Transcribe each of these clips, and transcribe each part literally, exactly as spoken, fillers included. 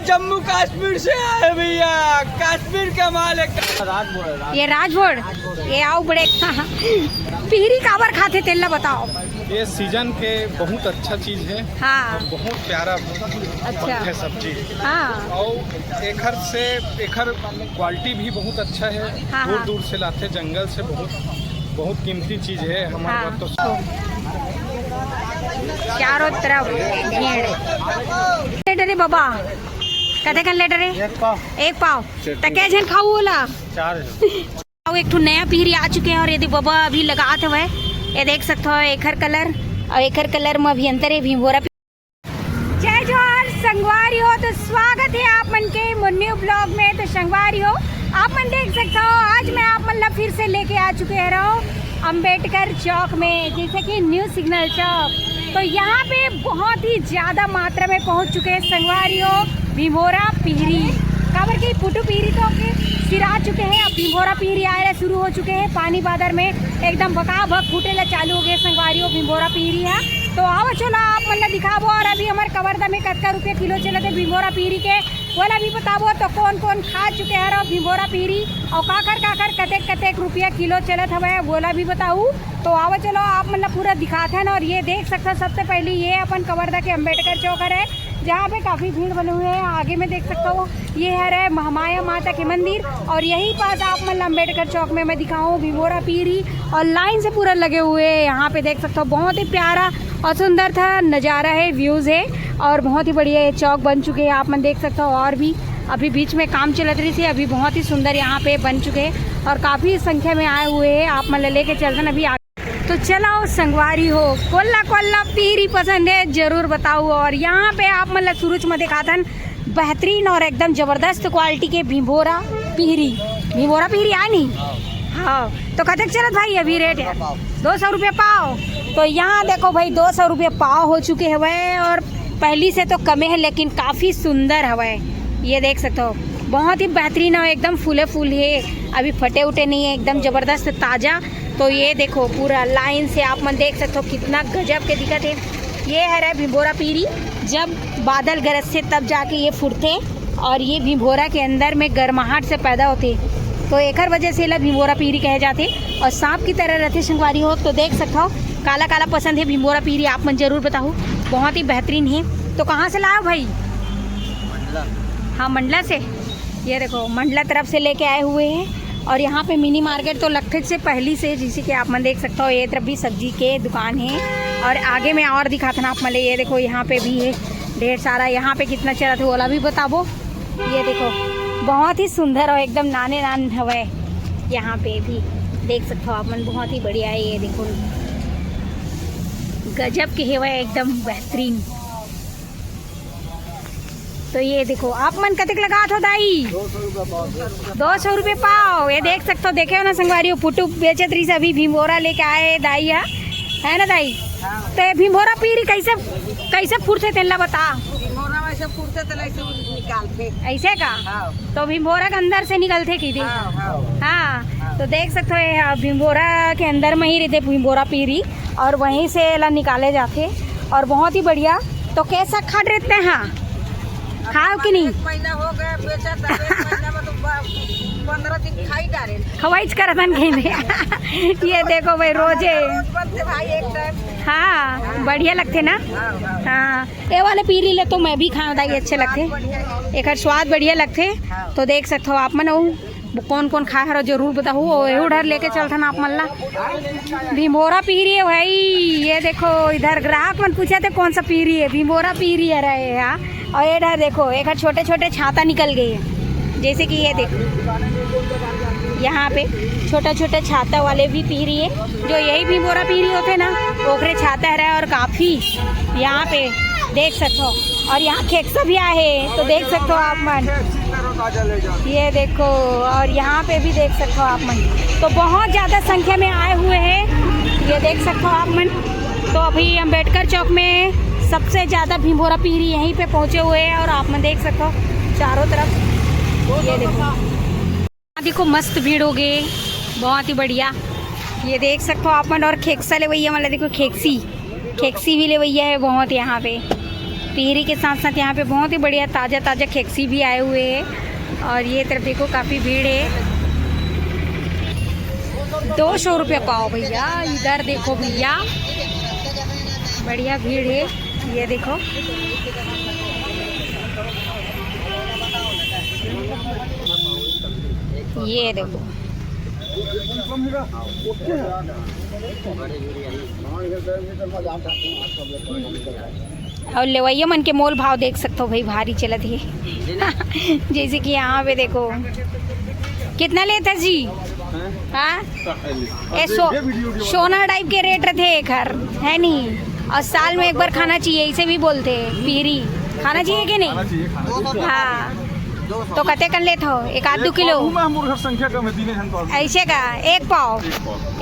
जम्मू कश्मीर से आए भैया, कश्मीर का माल है। राजभोग, ये राजभोग, ये आओ बड़े। पीरी काबर खाथे तेला बताओ। ये सीजन के बहुत अच्छा चीज है। हाँ। बहुत प्यारा अच्छा। है सब्जी। हाँ। और एखर से, एखर क्वालिटी भी बहुत अच्छा है। हाँ, दूर हाँ। दूर से लाथे, जंगल से। बहुत बहुत कीमती चीज है हमारे हाँ। पास तो। चारों तरफ भीड़ है। ले डरे बाबा, कते कन ले डरे? एक पाव। एक पाव। त कै झन खाऊ ओला? चार झन। अउ एक ठो नया पीरी आ चुके हैं और ये दे बाबा अभी लगात हवय। ये देख सकते हो एखर कलर और एखर कलर में अभी अंतर है। भीमभोरा पीरी। जय जोहार संगवारी हो, तो स्वागत है आप मन के मोर न्यू ब्लॉग में। तो संगवारी हो, आप मन देख सकते हो आज मैं आप मन ला फिर से लेके आ चुके हैं रहो अम्बेडकर चौक में, जैसे कि न्यू सिग्नल चौक। तो यहाँ पे बहुत ही ज्यादा मात्रा में पहुँच चुके हैं संगवारी हो भीमभोरा पीरी। काबर के पुटू पीरी तो के सिरा चुके हैं, अब भीमभोरा पीरी आए ला शुरू हो चुके हैं। पानी बादर में एकदम भकाभक फूटे ला चालू हो गए संगवारी हो भीमभोरा पीरी है। तो आओ चलो आप मन ला दिखाबो और अभी हमारे कवर्धा में कतका रुपया किलो चलत है भीमभोरा पीरी के, ओला भी बताबो। तो कौन कौन खा चुके हैं रहो भीमभोरा पीरी और काकर काकर कतेक कतेक रुपया किलो चलत हवय, ओला भी बताऊ। तो आओ चलो आप मन ला पूरा दिखाथन। और ये देख सकते हो, सबसे पहले ये अपन कवर्धा के अम्बेडकर चौक हरे, जहाँ पे काफी भीड़ बने हुए हैं। आगे में देख सकते हो, ये हरे महामाया माता के मंदिर और यही पास आप मन ला अम्बेडकर चौक में मैं दिखाऊँ भीमभोरा पीरी और लाइन से पूरा लगे हुए हैं। यहाँ पे देख सकते हो, बहुत ही प्यारा और सुंदर था नज़ारा है, व्यूज़ है और बहुत ही बढ़िया ये चौक बन चुके हैं। आप मन देख सकते हो, और भी अभी बीच में काम चलत रही थी, अभी बहुत ही सुंदर यहाँ पे बन चुके हैं और काफी संख्या में आए हुए हैं। आप मन ला लेके चलथन अभी आगे। तो चलाओ संगवारी हो, कोल्ला कोल्ला पीरी पसंद है जरूर बताओ। और यहाँ पे आप मन ला शुरू में दिखाथन बेहतरीन और एकदम जबरदस्त क्वालिटी के भीमभोरा पीरी। भीमभोरा पीरी आय नहीं? हाँ। तो कतेक चलत भाई अभी रेट है? दो सौ रुपये पाव। तो यहाँ देखो भाई, दो सौ रुपये पाव हो चुके हवय और पहली से तो कमे है, लेकिन काफ़ी सुंदर हवय। ये देख सकते हो, बहुत ही बेहतरीन और एकदम फूले फूल है, अभी फटे उटे नहीं है, एकदम जबरदस्त ताज़ा। तो ये देखो, पूरा लाइन से आप मन देख सकते हो, कितना गजब के दिखत है। ये हरे भीमभोरा पीरी, जब बादल गरजथे तब जाके ये फूटथे और ये भीमभोरा के अंदर में गर्माहट से पैदा होथे, तो एकर वजह से एला भीमभोरा पीरी कहे जाथे। और सांप की तरह रहथे संगवारी हो। तो देख सकत हो, काला काला पसंद है भीमभोरा पीरी, आप मन जरूर बताओ, बहुत ही बेहतरीन है। तो कहाँ से लाओ भाई? हाँ, मंडला से। ये देखो, मंडला तरफ से लेके आए हुए हैं। और यहाँ पे मिनी मार्केट तो लगथे से पहली से, जैसे कि आप मन देख सकते हो, ये तरफ भी सब्जी के दुकान है। और आगे में और दिखाथन आप मन ला, ये देखो, यहाँ पे भी है ढेर सारा। यहाँ पे कितना चलत है, ओला भी बताबो। ये देखो, बहुत ही सुंदर और एकदम नाने नान हवय। यहाँ पे भी देख सकते हो आप मन, बहुत ही बढ़िया है। ये देखो, गजब के हवय, एकदम बेहतरीन। तो ये देखो, आप मन कतेक लगात हो दाई? दो सौ रुपये पाव। ये देख सकते हो, देखे हो ना संगवारी हो, पुटू बेचत रही से अभी भीमभोरा लेके आए दाई है, है ना दाई? हाँ। तो ये भीमभोरा पीरी कैसे, कैसे फुरथे तेला बता। भीमभोरा वैसे फुरथे तेला ऐसे निकालथे। ऐसे का? हाँ। तो भीमभोरा के अंदर से निकलथे की दे? हाँ, हाँ। हाँ। हाँ। तो देख सकते हो, ये भीमभोरा के अंदर में ही रहथे भीमभोरा पीरी और वहीं से एला निकाले जाथे और बहुत ही बढ़िया। तो कैसा खट रहते हैं? खाओ कि नहीं? एक महीना हो गया बेचा था, एक महीना में तो ब-, पन्द्रह दिन खा ही डारे। खवाइच करतन कहीं दे। ये देखो भाई, रोजे। रोज बनते भाई एक टाइम। हाँ, बढ़िया लगथे ना? हाँ, हाँ। हाँ, ये वाले पीरी ले तो मैं भी खाऊं दाई, अच्छे लगथे। बढ़िया है। एकर स्वाद बढ़िया लगथे। हाँ। तो देख सकते हो आप मन, अउ कौन कौन खाए हरो जरूर बताहू। और एहू डर लेके चलथन आप मन ला। भीमभोरा पीरी है भाई, ये देखो, इधर ग्राहक मन पूछे थे कौन सा पीरी है, भीमभोरा पीरी है रहे है। और ये डर देखो, एक छोटे छोटे छाता निकल गए हैं, जैसे कि ये देखो, यहाँ पे छोटा छोटा छाता वाले भी पीरी है। जो यही भीमभोरा पीरी होथे ना, ओकरे छाता हरे। और काफी यहाँ पे देख सकते हो, और यहाँ खेकसा भी आए हैं, तो देख सकते हो आप मन। ये देखो, और यहाँ पे भी देख सकते हो आप मन, तो बहुत ज्यादा संख्या में आए हुए हैं। ये देख सकते हो आप मन, तो अभी अम्बेडकर चौक में सबसे ज्यादा भीमभोरा पीरी यहीं पे पहुंचे हुए हैं। और आप मन देख सकते हो चारों तरफ, ये देखो, देखो, मस्त भीड़ हो गई, बहुत ही बढ़िया। ये देख सकते हो आप मन, और खेकसा लेवइया वाला देखो, खेकसी, खेकसी भी लेवइया है बहुत यहाँ पे। पीहरी के साथ साथ यहाँ पे बहुत ही बढ़िया ताज़ा ताज़ा खेकसी भी आए हुए हैं। और ये तरफ देखो, काफ़ी भीड़ है। दो सौ रुपया पाव भैया, इधर देखो भैया, बढ़िया भीड़ है। ये देखो, ये देखो। और लेवइया मन के मोल भाव देख सकते हो भाई, भारी चलत हे। जैसे कि यहाँ पे देखो, कितना लेता जी? हाँ, ए सो, सोना टाइप के रेट रहते एकर, है नहीं? और साल में एक बार खाना चाहिए, इसे भी बोलते हैं पीरी। खाना चाहिए कि नहीं? हाँ। तो कते कन लेत हो? एक आध दो किलो? मुर्गा संख्या कम है, तीन झन पाव। ऐसे का? एक पाव।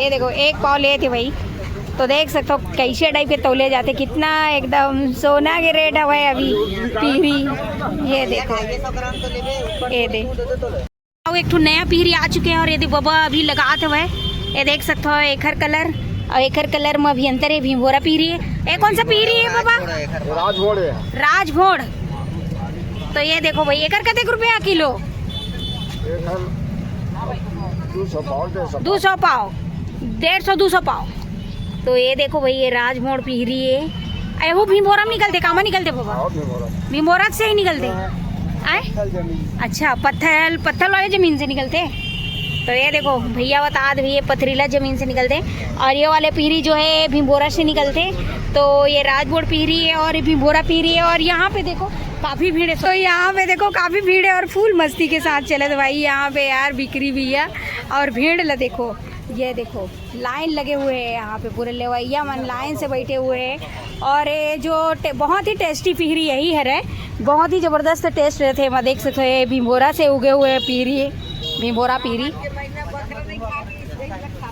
ये देखो, एक पाव लेते भाई। तो देख सकते हो कैसे टाइप के तौले जाते, कितना एकदम सोना के रेट हवे अभी पीरी। ये देखो, ये दे। अउ एक ठो नया पीहरी आ चुके हैं और ये दे बबा अभी लगात हवे। ये देख सकते हो एखर कलर, और एखर कलर में अभी अंतर है, भिंभोरा पीहरी है। ये कौन सा पीहरी है बबा? राजभोड़ है। राजभोड़। तो ये देखो भाई, एकर कतेक रुपया किलो? एकर दू सौ पाव, डेढ़ सौ पाव। दू सौ पाव, डेढ़ सौ, दू सौ पाव। तो ये देखो भाई, ये राजभोड़ पीहरी है। एहू भिंभोरा में निकलते, कामा निकलते बाबा? हाँ, भिंभोरा। भिंभोरा से ही निकलते? हाँ। आए? पत्थल जमीन। अच्छा, पत्थल, पत्थल वाले जमीन से निकलते। तो ये देखो भैया बता दे, ये पथरीला जमीन से निकलते। और ये वाले पीहरी जो है भिंभोरा से निकलते। तो ये राजभोड़ पीहरी है और ये भिंभोरा पीहरी है। और यहाँ पे देखो काफी भीड़ है। तो यहाँ पे देखो काफी भीड़ है और फुल मस्ती के साथ चलत भाई यहाँ पे यार बिक्री भी है। और भीड़ ला देखो, ये देखो लाइन लगे हुए हैं यहाँ पे, पूरे लेवैया मन लाइन से बैठे हुए हैं। और ये जो टे-, बहुत ही टेस्टी पीहरी यही हरे, बहुत ही जबरदस्त टेस्ट रहते हैं। मैं देख सकते हो ये भिंभोरा से उगे हुए पीहरी, भिंभोरा पीहरी।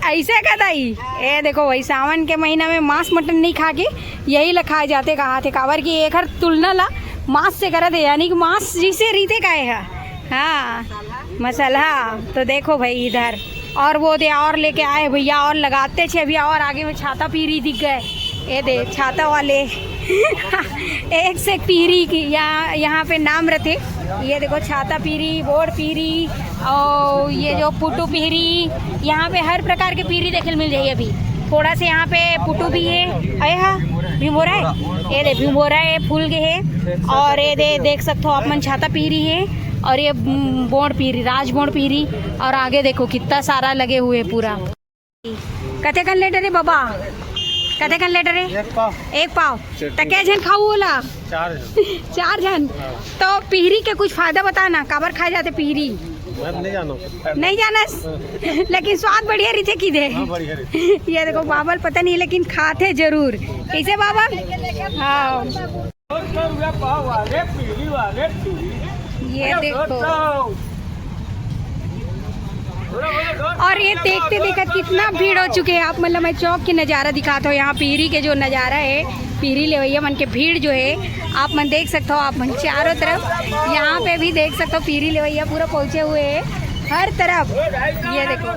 ऐसे का दाई, ये देखो भाई, सावन के महीना में मांस मटन नहीं खा के यही ला खाए जाते, कहा थे काबर कि एकर तुलना ला मांस से करत है, यानी कि मांस जैसे रीते का है। हाँ, मसलहा। तो देखो भाई इधर, और वो दे और लेके आए भैया, और लगाते छे भैया। और आगे में छाता पीहरी दिख गए, ये दे छाता वाले। एक से एक पीहरी की यहाँ, यहाँ पे नाम रहते। ये देखो छाता पीहरी, बोड़ पीहरी, और ये जो पुटू पीहरी, यहाँ पे हर प्रकार के पीहरी देखे मिल जाइए। अभी थोड़ा से यहाँ पे पुटू भी है। अरे हाँ, भिंभोरा है, ये दे भिंभोरा है, फूल के है। और ये दे देख सकते हो आप मन, छाता पीहरी है। और ये, हम्म, बोड़ पीहरी, राजबोड़ पीहरी। और आगे देखो कितना सारा लगे हुए पूरा। कते कन लेटर है बाबा? कते कन लेटर है? एक पाव। एक पाव। चटनी। त कै झन खाऊ ओला? चार झन। चार झन। हाँ। तो पीहरी के कुछ फायदा बता ना, काबर खाए जाते पीहरी? मैं नहीं जानू। नहीं जानस? लेकिन स्वाद बढ़िया रहिथे की दे? हाँ, बढ़िया रहिथे। ये देखो बाबल पता नहीं, लेकिन खाथे जरूर। कैसे बाबल? हाँ। ये देखो। और ये देखते देखत कितना भीड़ हो चुके हैं। आप मतलब मैं चौक के नज़ारा दिखाता हूँ, यहाँ पीहरी के जो नज़ारा है, पीहरी लेवैया मन के भीड़ जो है, आप मन देख सकते हो, आप मन चारों तरफ यहाँ पे भी देख सकते हो, पीहरी लेवैया पूरा पहुँचे हुए हैं हर तरफ। ये देखो,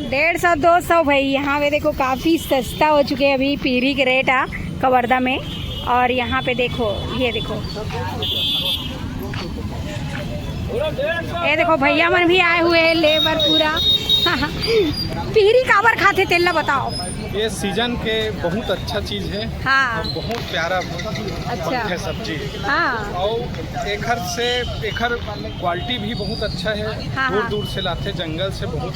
डेढ़ सौ, दो सौ भाई, यहाँ पे देखो काफ़ी सस्ता हो चुके हैं अभी पीहरी के रेट आ कवर्धा में। और यहाँ पे देखो, ये देखो, ये देखो भैया मन भी आए हुए हैं, लेबर पूरा। पीहरी काबर खाथे तेला बताओ। ये सीजन के बहुत अच्छा चीज है। हाँ। और बहुत प्यारा अच्छा। बनथे सब्जी। हाँ। और एखर से, एखर क्वालिटी भी बहुत अच्छा है। हाँ, दूर हाँ। दूर से लाथे, जंगल से। बहुत,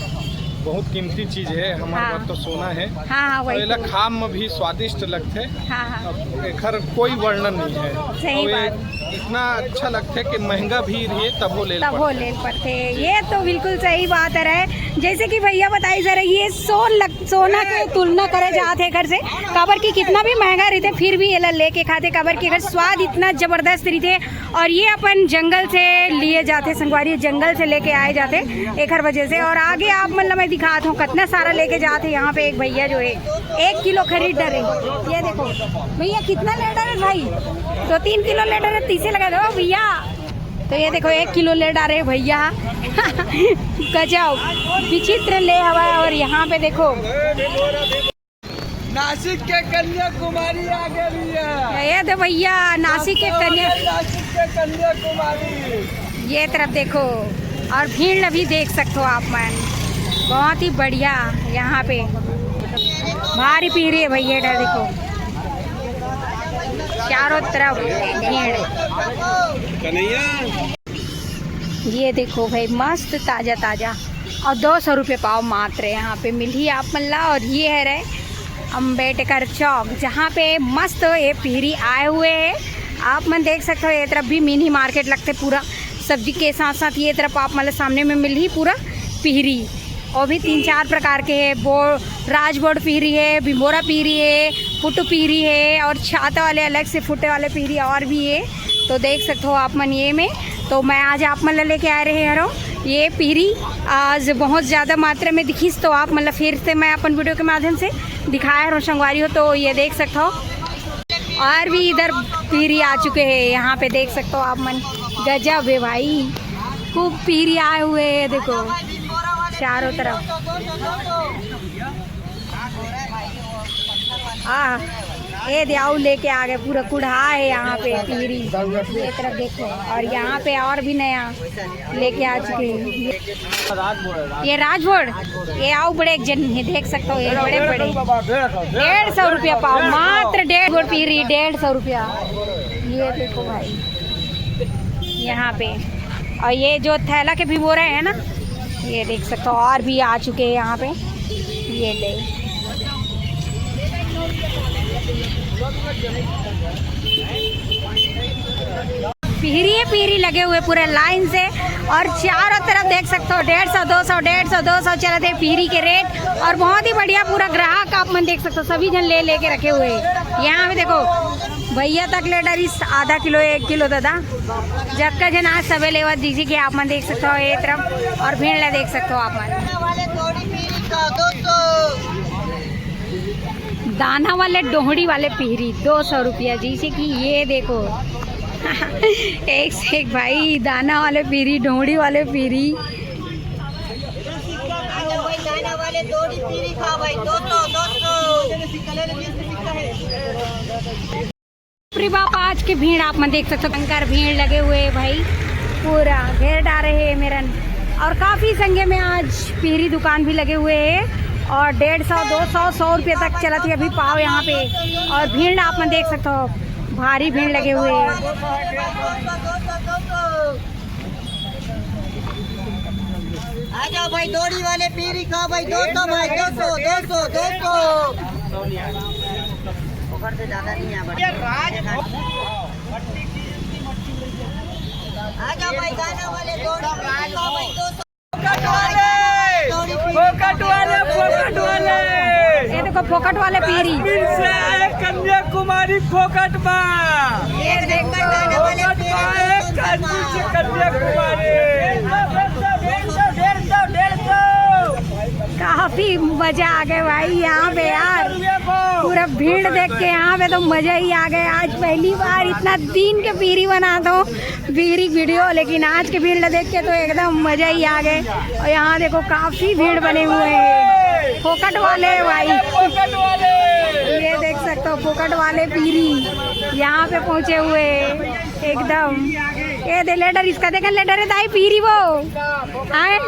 बहुत कीमती चीज है हमारे हाँ। पास तो सोना है। हाँ, हाँ, वही और एला तो। खाम में भी स्वादिष्ट लगथे। हाँ, हाँ। अब एखर कोई वर्णन नहीं है। सही और ये बात। इतना अच्छा लगथे कि महंगा भी रहे तभो ले तभो पड़थे। ले पड़थे। ये तो बिल्कुल सही बात है। जैसे कि भैया बताई जा रही है, सोन लग, सोना के तुलना करे जात है एखर से, काबर कि कितना भी महंगा रहिथे फिर भी एला लेके खाथे, काबर कि एखर स्वाद इतना जबरदस्त रहिथे। और ये अपन जंगल से लिए जाते संगवारी, जंगल से लेके आए जाते एखर वजह से। और आगे आप मतलब मैं दिखात हूँ कितना सारा लेके जाते। यहाँ पे एक भैया जो है एक किलो खरीद डरे। ये देखो भैया कितना ले डरे भाई, तो तीन किलो ले डरे, तीसे लगा दो भैया। तो ये देखो एक किलो ले डारे भैया। गजब विचित्र ले हवा। और यहाँ पे देखो नासिक के कन्याकुमारी आ गए भैया। ये दे भैया, नासिक के कन्या। नासिक के कन्याकुमारी। ये तरफ देखो, और भीड़ अभी देख सकते हो आप मन, बहुत ही बढ़िया। यहाँ पे भारी पीरी है भैया, इधर देखो, चारों तरफ भीड़। कन्हैया। ये देखो भाई, मस्त ताजा ताजा, और दो सौ रुपये पाव मात्र यहाँ पे मिलही आप मन ला। और ये है रे अम्बेडकर चौक, जहाँ पे मस्त ये पीरी आए हुए है। आप मन देख सकते हो, ये तरफ भी मिनी मार्केट लगथे, पूरा सब्जी के साथ साथ ये तरफ आप मन ला सामने में मिलही पूरा पीरी। और भी तीन चार प्रकार के है, बो राजबोड़ पीरी है, भिंबोरा पीरी है, फुट पीरी है, और छाता वाले अलग से फुटे वाले पीरी और भी है। तो देख सकते हो आप मन ये में। तो मैं आज आप मन ला लेके आ रहे हरों ये पीरी, आज बहुत ज़्यादा मात्रा में दिखिस, तो आप मन ला फिर से मैं अपन वीडियो के माध्यम से दिखाए हरों संगवारी हो। तो ये देख सकते हो, और भी इधर पीरी आ चुके हैं। यहाँ पे देख सकते हो आप मन, गजब है भाई, खूब पीरी आए हुए हैं। देखो चारों तरफ। आ, ये दे, आऊ लेके आ गए, पूरा कुढ़ा है यहाँ पे पीरी। ये तरफ देखो, और यहाँ पे और भी नया लेके आ चुके हैं। ये, ये राजबोड़, ये आऊ बड़े एक जन है, देख सकते हो, ये बड़े बड़े। डेढ़ सौ रुपया पाव, मात्र डेढ़ बोड़ पीरी, डेढ़ सौ रुपया। ये देखो भाई, यहाँ पे। और ये जो थैला के भिंबोरा है ना, ये देख सकते हो, और भी आ चुके हैं यहाँ पे। ये ले, पीरी है, पीरी लगे हुए पूरे लाइन से। और चारों तरफ देख सकते हो, डेढ़ सौ, दो सौ, डेढ़ सौ, दो सौ चलत हे पीरी के रेट। और बहुत ही बढ़िया पूरा ग्राहक आप मन देख सकते हो, सभी जन ले लेके रखे हुए हैं। यहाँ पे देखो, भैया तक ले डरिस आधा किलो, एक किलो दादा। जतका झन आज सबे लेवत, जैसे कि आप मन देख सकते हो ये तरफ, और भीड़ ला देख सकते हो आप मन। दाना वाले डोहड़ी वाले पीरी दो सौ रुपया, जैसे कि ये देखो। एक से एक भाई, दाना वाले पीरी, डोहड़ी वाले पीरी। दाना वाले डोहड़ी पीरी खा भाई, दो सौ, दो सौ। बाप रे बाप, आज के भीड़ आप मन देख सकते हो, भयंकर भीड़ लगे हुए है भाई, पूरा घेर डारे है मेरन। और काफी संगे में आज पीरी दुकान भी लगे हुए है, और डेढ़ सौ, दो सौ, सौ रुपये तक चलत है अभी पाव यहाँ पे। और भीड़ आप मन देख सकते हो, भारी भीड़ लगे हुए है। आ जाओ भाई, डोहड़ी वाले पीरी खाओ भाई, दो सौ भाई, दो सौ, दो सौ। आ जाओ भाई, दाना वाले डोहड़ी पीरी खाओ भाई, दो सौ। फोकट वाले, फोकट वाले, फोकट वाले। ये देखो, फोकट वाले पीरी। कश्मीर से आए कन्याकुमारी फोकट में। ये देखो, दाना वाले फोकट में आए कश्मीर से कन्याकुमारी। डेढ़ सौ, डेढ़ सौ, डेढ़ सौ। काफी मजा आ गया भाई यहाँ पे यार, पूरा भीड़ देख के यहाँ पे तो मजा ही आ गया। आज पहली बार इतना दिन के पीरी बनाता हूँ, पीरी वीडियो, लेकिन आज के भीड़ देख के तो एकदम मजा ही आ गए। और यहाँ देखो, काफी भीड़ बने हुए हैं, फोकट वाले भाई। ये देख सकते हो, फोकट वाले पीरी यहाँ पे पहुंचे हुए हैं एकदम। ये दे लेडर, इसका देखा लेडर है दाई पीरी वो। आए,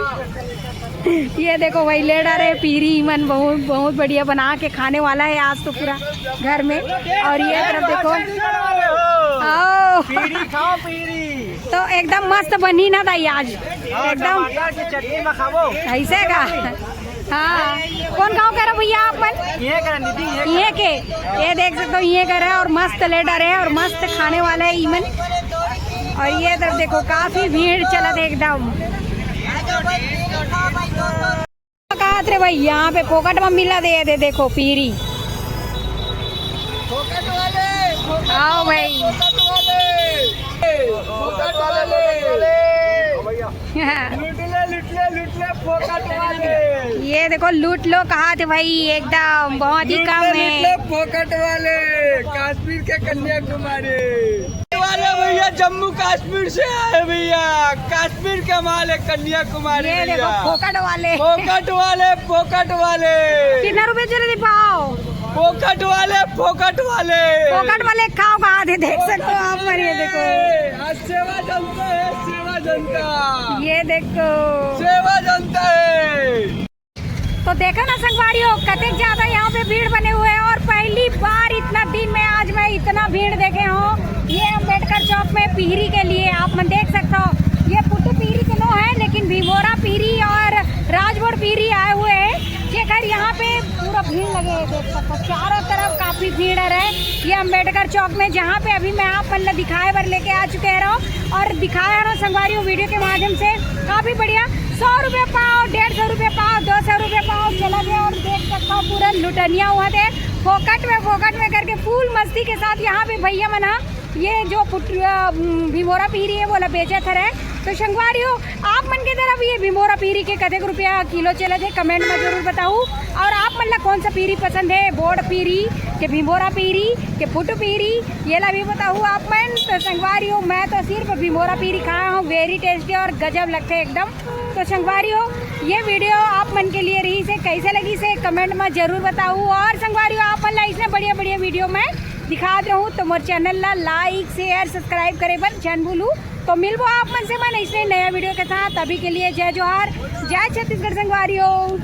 ये देखो भाई, लेडर है पीरी मन, बहुत बहुत बढ़िया बना के खाने वाला है आज तो पूरा घर में। और ये तरफ देखो, आओ। पीरी खाओ, पीरी। तो एकदम मस्त बनी ना दाई आज, हाँ, एकदम। टमाटर की चटनी में खाओ। ऐसे का? हाँ। कौन गाँव के रहे भैया आप मन? ये के रहे, नितिन, ये के। ये के, ये देख सकते हो, ये के रहे और मस्त लेडर है और मस्त खाने वाला है ईमन। और ये तरफ देखो, काफी भीड़ चलत है एकदम। कहा रे भाई, यहाँ पे फोकट में मिला दे, दे देखो पीरी। आओ भाई। लुटले, लुटले, लुटले फोकट वाले। ये देखो, लूट लो कहा थे भाई, एकदम बहुत ही कम है। लुटले फोकट वाले, कश्मीर के कन्याकुमारी वाले भैया, जम्मू कश्मीर से आए भैया, कश्मीर के माल है कन्याकुमारी ये देखो, भैया। फोकट वाले। फोकट वाले, फोकट वाले। कितना रुपए चले थे पाव? फोकट वाले, फोकट वाले। फोकट वाले खाओ का आधे, देख सकते हो आप, पर ये देखो। आज सेवा जनता है, सेवा जनता। ये देखो। सेवा जनता है। तो देखो ना संगवारी हो, कतेक ज्यादा यहाँ पे भीड़ बने हुए हैं और पहली बार इतना दिन में आज मैं इतना भीड़ देखे हूँ। ये अम्बेडकर चौक में पीहरी के लिए आप मन देख सकते हो, ये पुट्टू पीहरी तो नो है, लेकिन भीमोरा पीहरी और राजबोड़ पीहरी आए हुए हैं। जेकर यहाँ पे पूरा भीड़ लगे है, देख सकते हो चारों तरफ काफी भीड़ है। ये अम्बेडकर चौक में, जहाँ पे अभी मैं आप मन ला दिखाए बर लेके आ चुके रहो और दिखाया रहो संगवारी हो वीडियो के माध्यम से, काफी बढ़िया। सौ रुपये पाव, डेढ़ सौ रुपये पाव, दो सौ रुपये पाव चला गया और देख सकता हूँ पूरा लुटनिया हुआ थे। फोकट में, फोकट में करके फुल मस्ती के साथ यहाँ पे भैया मन हा ये जो पुट-, अ, भीमोरा पीहरी है, वो ला बेचत हरे। तो संगवारी हो, आप मन के तरफ ये भीमोरा पीहरी के कतेक रुपया किलो चलत हे, कमेंट में जरूर बताऊ। और आप मन ला कौन सा पीहरी पसंद है, बोड़ पीहरी के भीमोरा पीहरी के पुट्टू पीहरी, ये ला भी बताऊ आप मन। तो संगवारी हो, मैं तो सिर्फ भीमोरा पीहरी खाया हूँ, वेरी टेस्टी और गजब लगते एकदम। तो संगवारी हो, ये वीडियो आप मन के लिए रही से, कैसे लगी से कमेंट में जरूर बताऊ। और संगवारी हो, आप मन ला इसने बढ़िया बढ़िया वीडियो में दिखात रहूँ, तो मोर चैनल ला लाइक, शेयर, सब्सक्राइब करे बर झन भूलू। तो मिलबो आप मन से मन ऐसे नया वीडियो के साथ। अभी के लिए जय जोहार, जय छत्तीसगढ़ संगवारी हो।